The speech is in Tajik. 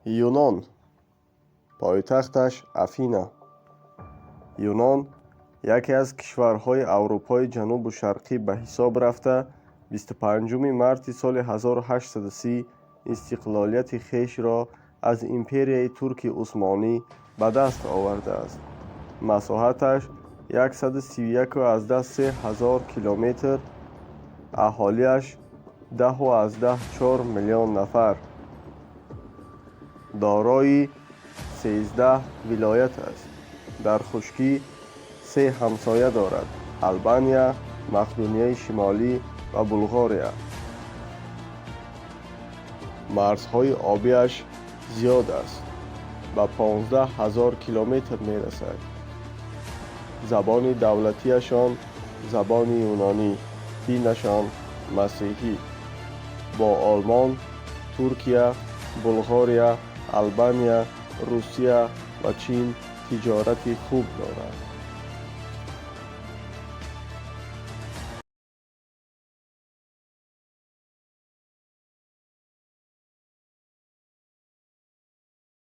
Юнон. Пойтахташ Афина. Юнон яке аз кишварҳои Аврупои Ҷанубу Шарқӣ ба ҳисоб рафта, 25 марти соли 1830 истиқлолияти хешро аз Империяи Турки Усмонӣ ба даст овардааст. Масоҳаташ 131,3 ҳазор километр, аҳолиаш 10,4 миллион нафар. Дорои 13 вилоят аст. Дар хушкӣ се ҳамсоя дорад: Албания, Мақдунияи Шимолӣ ва Булғория. Марзҳои обиаш зиёд аст, ба 15 ҳазор километр мерасад. Забони давлатиашон забони юнонӣ, динашон масеҳӣ. Бо Олмон, Туркия, Булғория, Албания, Русия ва Чин тиҷорати хуб дорад.